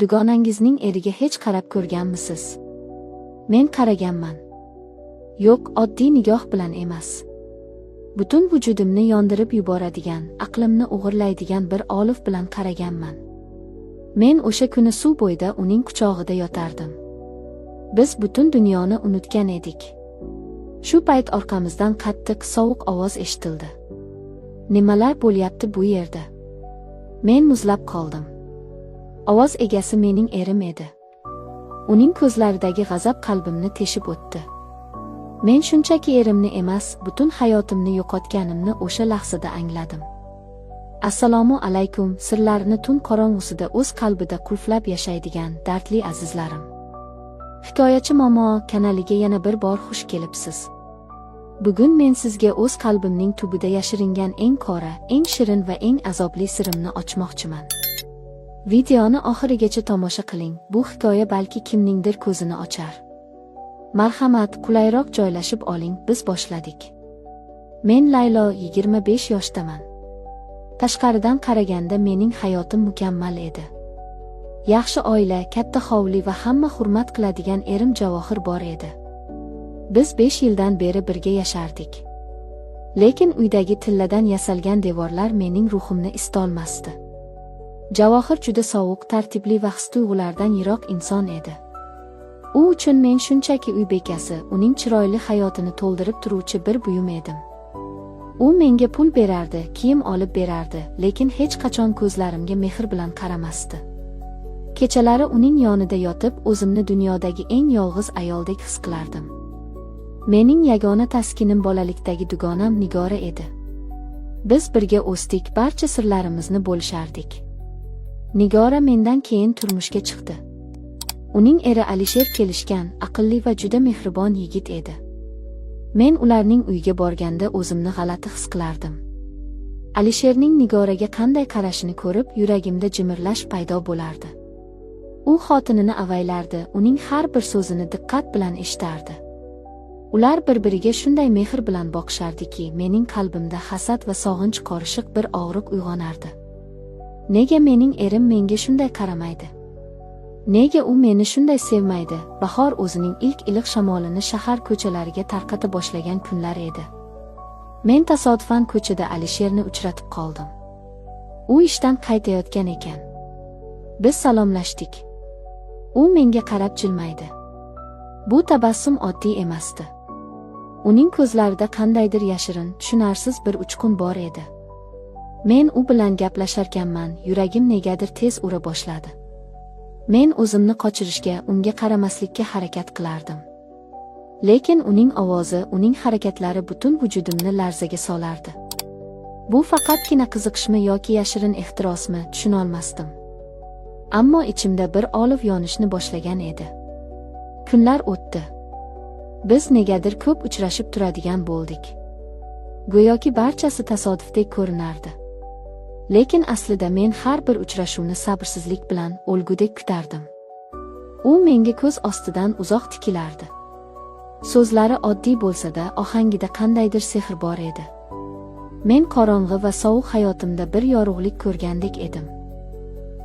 Dugonangizning eriga hech qarab ko'rganmisiz? Men qaraganman. Yo'q, oddiy nigoh bilan emas. Butun vujudimni yondirib yuboradigan, aqlimni o'g'irlaydigan bir olov bilan qaraganman. Men o'sha kuni suv bo'yida uning quchog'ida yotardim. Biz butun dunyoni unutgan edik. Shu payt orqamizdan qattiq, sovuq ovoz eshitildi. Nimalar bo'lyapti bu yerda? Men muzlab qoldim. Ovoz egasi mening erim edi. Uning ko'zlaridagi g'azab qalbimni teshib o'tdi. Men shunchaki erimni emas, butun hayotimni yo'qotganimni o'sha lahzada angladim. Assalomu alaykum, sirlarini tun qorong'usida o'z qalbida qulflab yashaydigan dardli azizlarim. Hikoyachi momo kanaliga yana bir bor xush kelibsiz. Bugun men sizga o'z qalbimning tubida yashiringan eng qora, eng shirin va eng azobli sirimni ochmoqchiman. Videoni oxirigacha tomosha qiling, bu hikoya balki kimningdir ko'zini ochar. Marhamat, qulayroq joylashib oling, biz boshladik. Men Laylo, 25 yoshdaman. Tashqaridan qaraganda mening hayotim mukammal edi. Yaxshi oila, katta hovli va hamma hurmat qiladigan erim Javohir bor edi. Biz 5 yildan beri birga yashardik. Lekin uydagi tilladan yasalgan devorlar mening ruhimni isitolmasdi. Javohir juda sovuq, tartibli va his-tuyg'ulardan yiroq inson edi. U uchun men shunchaki uy bekasi, uning chiroyli hayotini to'ldirib turuvchi bir buyum edim. U menga pul berardi, kiyim olib berardi, lekin hech qachon ko'zlarimga mehr bilan qaramasdi. Kechalari uning yonida yotib, o'zimni dunyodagi eng yolg'iz ayoldek his qilardim. Mening yagona taskinim bolalikdagi dugonam Nigora edi. Biz birga o'sdik, barcha sirlarimizni bo'lishardik. Nigora mendan keyin turmushga chiqdi. Uning eri Alisher kelishgan, aqlli va juda mehribon yigit edi. Men ularning uyiga borganda o'zimni g'alati his qilardim. Alisherning Nigoraga qanday qarashini ko'rib, yuragimda jimirlash paydo bo'lardi. U xotinini avaylardi, uning har bir so'zini diqqat bilan eshitardi. Ular bir-biriga shunday mehr bilan boqishardiki, mening qalbimda hasad va sog'inch qorishiq bir og'riq uyg'onardi. Nega mening erim menga shunday qaramaydi? Nega u meni shunday sevmaydi? Bahor o'zining ilk iliq shamolini shahar ko'chalariga tarqata boshlagan kunlar edi. Men tasodifan ko'chada Alisherni uchratib qoldim. U ishdan qaytayotgan ekan. Biz salomlashdik. U menga qarab jilmaydi. Bu tabassum oddiy emasdi. Uning ko'zlarida qandaydir yashirin, tushunarsiz bir uchqun bor edi. Men u bilan gaplasharkanman, yuragim negadir tez ura boshladi. Men o'zimni qochirishga, unga qaramaslikka harakat qilardim. Lekin uning ovozi, uning harakatlari butun vujudimni larzaga solardi. Bu faqatgina qiziqishmi yoki yashirin ehtirosmi, tushunolmasdim. Ammo ichimda bir olov yonishni boshlagan edi. Kunlar o'tdi. Biz negadir ko'p uchrashib turadigan bo'ldik. Go'yoki barchasi tasodifdek ko'rinardi. Lekin aslida men har bir uchrashuvni sabrsizlik bilan o'lgudek kutardim. U menga ko'z ostidan uzoq tikilardi. So'zlari oddiy bo'lsa-da, ohangida qandaydir sehr bor edi. Men qorong'i va sovuq hayotimda bir yorug'lik ko'rgandek edim.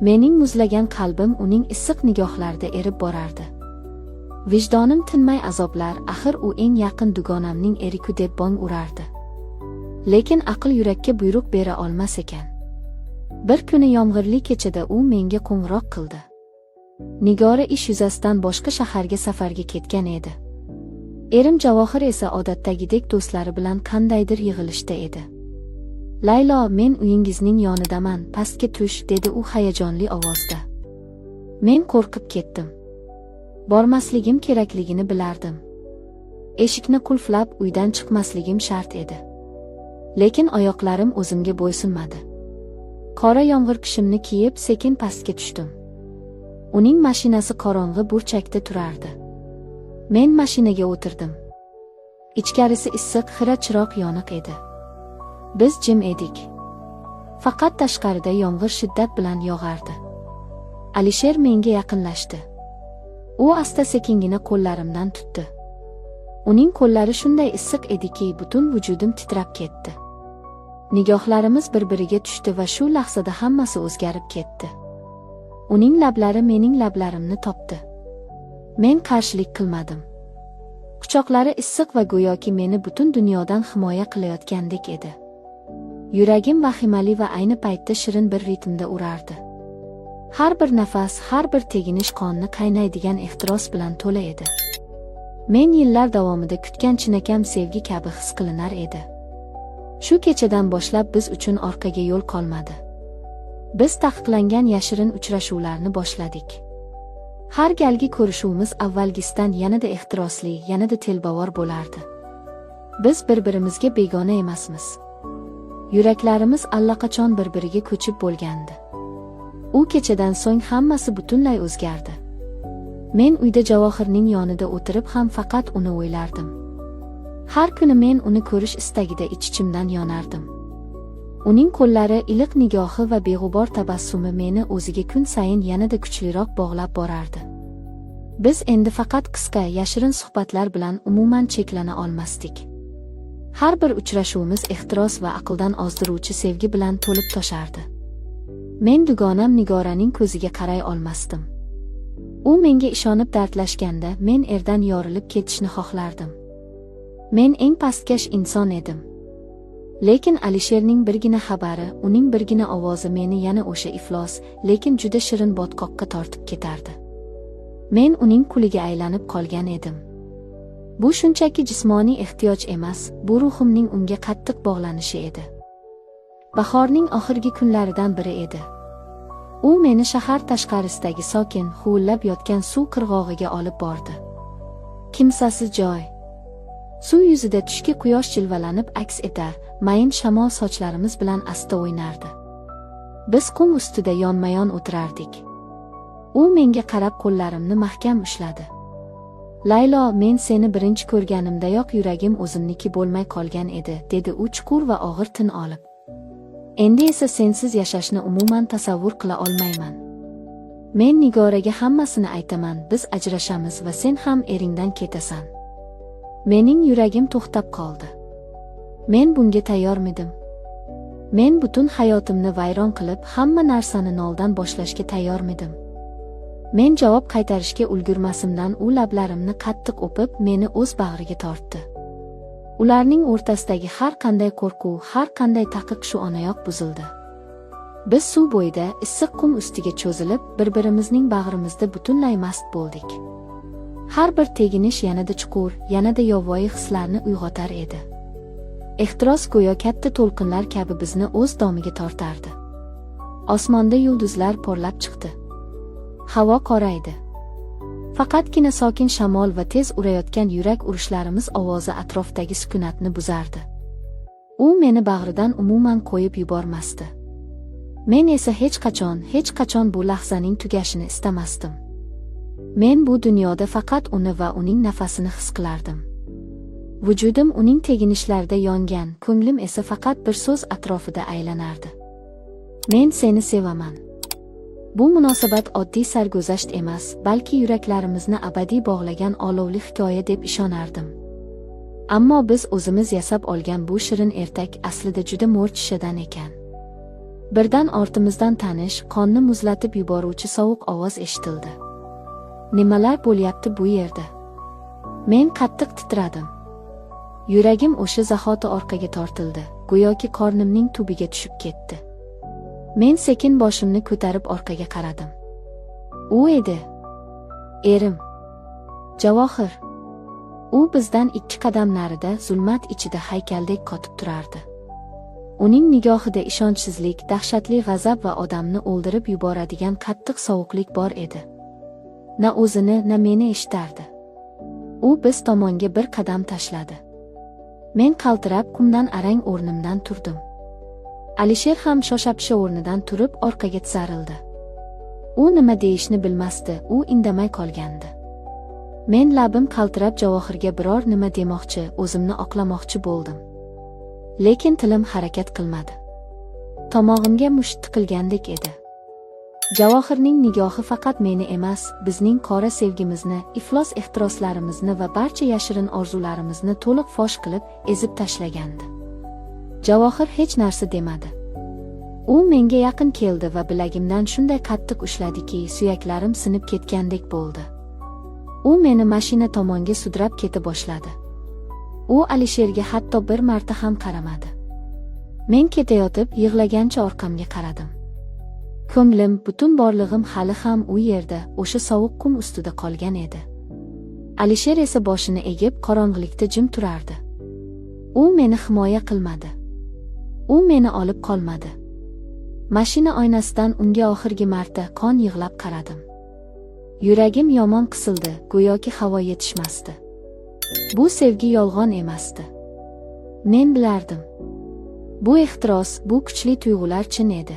Mening muzlagan qalbim uning issiq nigohlarida erib borardi. Vijdonim tinmay azoblar, axir u eng yaqin dugonamning eriku deb bong urardi. Lekin aql yurakka buyruq bera olmas ekan. Bir kuni yomg'irli kechada u menga qo'ng'iroq qildi. Nigora ish yuzasidan boshqa shaharga safarga ketgan edi. Erim Javohir esa odatdagidek do'stlari bilan qandaydir yig'ilishda edi. Laylo, men uyingizning yonidaman, pastga tush, dedi u hayajonli ovozda. Men qo'rqib ketdim. Bormasligim kerakligini bilardim. Eshikni qulflab uydan chiqmasligim shart edi. Lekin oyoqlarim o'zimga bo'ysunmadi. Qora yomg'ir kishimni kiyib, sekin pastga tushdim. Uning mashinasi qorong'i burchakda turardi. Men mashinaga o'tirdim. Ichkarisi issiq, xira chiroq yoniq edi. Biz jim edik. Faqat tashqarida yomg'ir shiddat bilan yog'ardi. Alisher menga yaqinlashdi. U asta-sekingina qo'llarimdan tutdi. Uning qo'llari shunday issiq ediki, butun vujudim titrab ketdi. Nigohlarimiz bir-biriga tushdi va shu lahzada hammasi o'zgarib ketdi. Uning lablari mening lablarimni topdi. Men qarshilik qilmadim. Quchoqlari issiq va go'yoki meni butun dunyodan himoya qilayotgandek edi. Yuragim vahimali va ayni paytda shirin bir ritmda urardi. Har bir nafas, har bir teginish qonni qaynaydigan ehtiros bilan to'la edi. Men yillar davomida kutgan chinakam sevgi kabi his qilinar edi. Shu kechadan boshlab biz uchun orqaga yo'l qolmadi. Biz taqiqlangan yashirin uchrashuvlarni boshladik. Har galgi ko'rishuvimiz avvalgisidan yanada ehtirosli, yanada telbavor bo'lardi. Biz bir-birimizga begona emasmiz. Yuraklarimiz allaqachon bir-biriga ko'chib bo'lgandi. U kechadan so'ng hammasi butunlay o'zgardi. Men uyda Javohirning yonida o'tirib ham faqat uni o'ylardim. Har kuni men uni ko'rish istagida ich-ichimdan yonardim. Uning qo'llari, iliq nigohi va beg'ubor tabassumi meni o'ziga kun sayin yanada kuchliroq bog'lab borardi. Biz endi faqat qisqa, yashirin suhbatlar bilan umuman cheklana olmasdik. Har bir uchrashuvimiz ehtiros va aqldan ozdiruvchi sevgi bilan to'lib toshardi. Men dugonam Nigoraning ko'ziga qaray olmasdim. U menga ishonib dardlashganda, men erdan yorilib ketishni xohlardim. Men eng pastkash inson edim. Lekin Alisherning birgina xabari, uning birgina ovozi meni yana o'sha iflos, lekin juda shirin botqoqqa tortib ketardi. Men uning quliga aylanib qolgan edim. Bu shunchaki jismoniy ehtiyoj emas, bu ruhimning unga qattiq bog'lanishi edi. Bahorning oxirgi kunlaridan biri edi. U meni shahar tashqarisidagi sokin, huvillab yotgan suv qirg'og'iga olib bordi. Kimsasiz joy. Suv yuzida tushki quyosh jilvalanib aks etar, mayin shamol sochlarimiz bilan asta o'ynardi. Biz qum ustida yonma-yon o'tirardik. U menga qarab qo'llarimni mahkam ushladi. Laylo, men seni birinchi ko'rganimdayoq yuragim o'zimniki bo'lmay qolgan edi, dedi u chuqur va og'ir tin olib. Endi esa sensiz yashashni umuman tasavvur qila olmayman. Men Nigoraga hammasini aytaman, biz ajrashamiz va sen ham eringdan ketasan. Mening yuragim to'xtab qoldi. Men bunga tayyormidim. Men butun hayotimni vayron qilib, hamma narsani noldan boshlashga tayyormidim. Men javob qaytarishga ulgurmasimdan u lablarimni qattiq o'pib, meni o'z bag'riga tortdi. Ularning o'rtasidagi har qanday qo'rquv, har qanday taqiq shu onayoq buzildi. Biz suv bo'yida issiq qum ustiga cho'zilib, bir-birimizning bag'rimizda butunlay mast bo'ldik. Har bir teginish yanada chuqur, yanada yovvoyi hislarni uyg'otar edi. Ehtiros go'yo katta to'lqinlar kabi bizni o'z domiga tortardi. Osmonda yulduzlar porlab chiqdi. Havo qoraydi. Faqatgina sokin shamol va tez urayotgan yurak urishlarimiz ovozi atrofdagi sukunatni buzardi. U meni bag'ridan umuman qo'yib yubormasdi. Men esa hech qachon, hech qachon bu lahzaning tugashini istamasdim. Men bu dunyoda faqat uni va uning nafasini his qilardim. Vujudim uning teginishlarida yongan, ko'nglim esa faqat bir so'z atrofida aylanardi. Men seni sevaman. Bu munosabat oddiy sarguzasht emas, balki yuraklarimizni abadiy bog'lagan olovli hikoya deb ishonardim. Ammo biz o'zimiz yasab olgan bu shirin ertak aslida juda mo'rt shishadan ekan. Birdan ortimizdan tanish, qonni muzlatib yuboruvchi sovuq ovoz eshitildi. Nimalar bo'lyapti bu yerda? Men qattiq titradim. Yuragim o'sha zahoti orqaga tortildi, go'yoki qornimning tubiga tushib ketdi. Men sekin boshimni ko'tarib orqaga qaradim. U edi. Erim. Javohir. U bizdan 2 qadam narida zulmat ichida haykaldek qotib turardi. Uning nigohida ishonchsizlik, dahshatli g'azab va odamni o'ldirib yuboradigan qattiq sovuqlik bor edi. Na o'zini, na meni eshitardi. U biz tomonga bir qadam tashladi. Men qaltirab qumdan arang o'rnimdan turdim. Alisher ham shosha-pisha o'rnidan turib orqaga tisarildi. U nima deyishni bilmasdi, u indamay qolgandi. Men labim qaltirab Javohirga biror nima demoqchi, o'zimni oqlamoqchi bo'ldim. Lekin tilim harakat qilmadi. Tomog'imga musht tiqilgandek edi. Javohirning nigohi faqat meni emas, bizning qora sevgimizni, iflos ehtiroslarimizni va barcha yashirin orzularimizni to'liq fosh qilib, ezib tashlagandi. Javohir hech narsa demadi. U menga yaqin keldi va bilagimdan shunday qattiq ushladiki, suyaklarim sinib ketgandek bo'ldi. U meni mashina tomonga sudrab keta boshladi. U Alisherga hatto bir marta ham qaramadi. Men ketayotib yig'lagancha orqamga qaradim. Ko'nglim, butun borlig'im hali ham u yerda, o'sha sovuq qum ustida qolgan edi. Alisher esa boshini egib, qorong'ilikda jim turardi. U meni himoya qilmadi. U meni olib qolmadi. Mashina oynasidan unga oxirgi marta qon yig'lab qaradim. Yuragim yomon qisildi, go'yoki havo yetishmasdi. Bu sevgi yolg'on emasdi. Men bilardim. Bu ehtiros, bu kuchli tuyg'ular chin edi.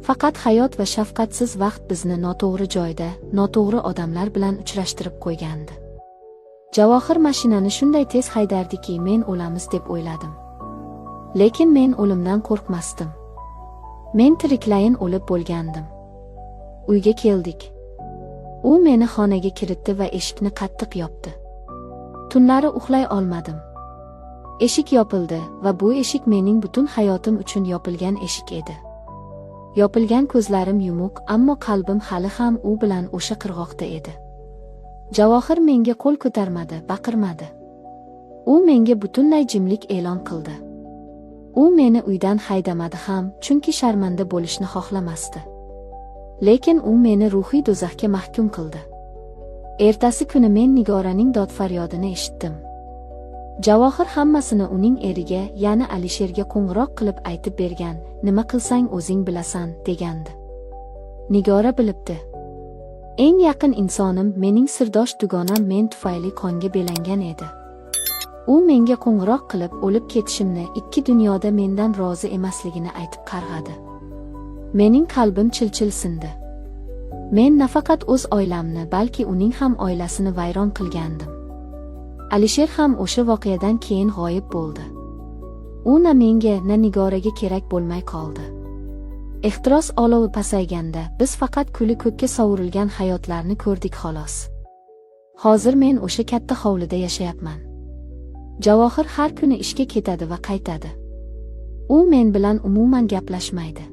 Faqat hayot va shafqatsiz vaqt bizni noto'g'ri joyda, noto'g'ri odamlar bilan uchrashtirib qo'ygandi. Javohir mashinani shunday tez haydardiki, men o'lamiz deb o'yladim. Lekin men o'limdan qo'rqmasdim. Men tiriklayin o'lib bo'lgandim. Uyga keldik. U meni xonaga kiritdi va eshikni qattiq yopdi. Tunlari uxlay olmadim. Eshik yopildi va bu eshik mening butun hayotim uchun yopilgan eshik edi. Yopilgan ko'zlarim yumuq, ammo qalbim hali ham u bilan o'sha qirg'oqda edi. Javohir menga qo'l ko'tarmadi, baqirmadi. U menga butunlay jimlik e'lon qildi. U meni uydan haydamadi ham, chunki sharmanda bo'lishni xohlamasdi. Lekin u meni ruhiy do'zaxga mahkum qildi. Ertasi kuni men Nigoraning dod-faryodini eshitdim. Javohir hammasini uning eriga, ya'ni Alisherga qo'ng'iroq qilib aytib bergan, nima qilsang o'zing bilasan, degandi. Nigora bilibdi. Eng yaqin insonim, mening sirdosh dugonam men tufayli qonga belangan edi. U menga qo'ng'iroq qilib, o'lib ketishimni, ikki dunyoda mendan rozi emasligini aytib qarg'adi. Mening qalbim chil-chil sindi. Men nafaqat o'z oilamni, balki uning ham oilasini vayron qilgandim. Alisher ham o'sha voqeadan keyin g'oyib bo'ldi. U na menga, na Nigoraga kerak bo'lmay qoldi. Ehtiros olovi pasayganda biz faqat kuli ko'kka sovurilgan hayotlarni ko'rdik xolos. Hozir men o'sha katta hovlida yashayapman. Javohir har kuni ishga ketadi va qaytadi. U men bilan umuman gaplashmaydi.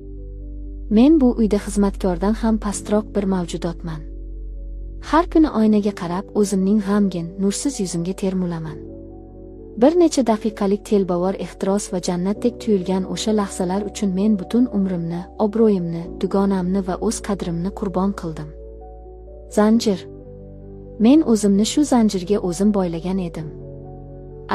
Men bu uyda xizmatkordan ham pastroq bir mavjudotman. Har kuni oynaga qarab, o'zimning g'amgin, nursiz yuzimga termulaman. Bir necha daqiqalik telbavor ehtiros va jannatdek tuyulgan o'sha lahzalar uchun men butun umrimni, obro'yimni, dugonamni va o'z qadrimni qurbon qildim. Zanjir. Men o'zimni shu zanjirga o'zim boylagan edim.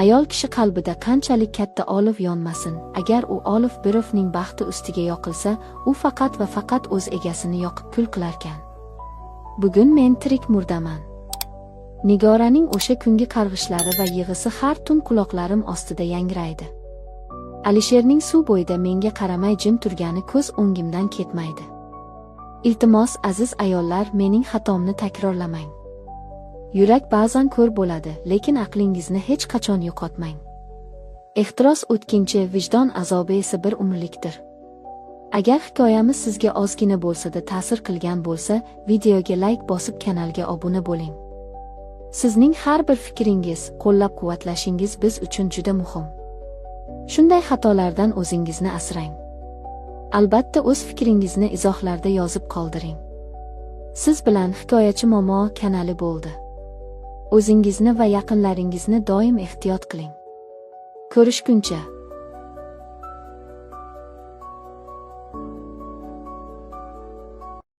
Ayol kishi qalbida qanchalik katta olov yonmasin, agar u olov birovning baxti ustiga yoqilsa, u faqat va faqat o'z egasini yoqib kul qilarkan. Bugun men tirik murdaman. Nigoraning o'sha kungi qarg'ishlari va yig'isi har tun quloqlarim ostida yangraydi. Alisherning suv bo'yida menga qaramay jim turgani ko'z o'ngimdan ketmaydi. Iltimos, aziz ayollar, mening xatomni takrorlamang. Yurak ba'zan ko'r bo'ladi, lekin aqlingizni hech qachon yo'qotmang. Ehtiros o'tkinchi, vijdon azobi esa bir umrlikdir. Agar hikoyamiz sizga ozgina bo'lsa-da ta'sir qilgan bo'lsa, videoga like bosib kanalga obuna bo'ling. Sizning har bir fikringiz, qo'llab-quvvatlashingiz biz uchun juda muhim. Shunday xatolardan o'zingizni asrang. Albatta o'z fikringizni izohlarda yozib qoldiring. Siz bilan Hikoyachi Momo kanali bo'ldi. O'zingizni va yaqinlaringizni doim ehtiyot qiling. Ko'rishguncha.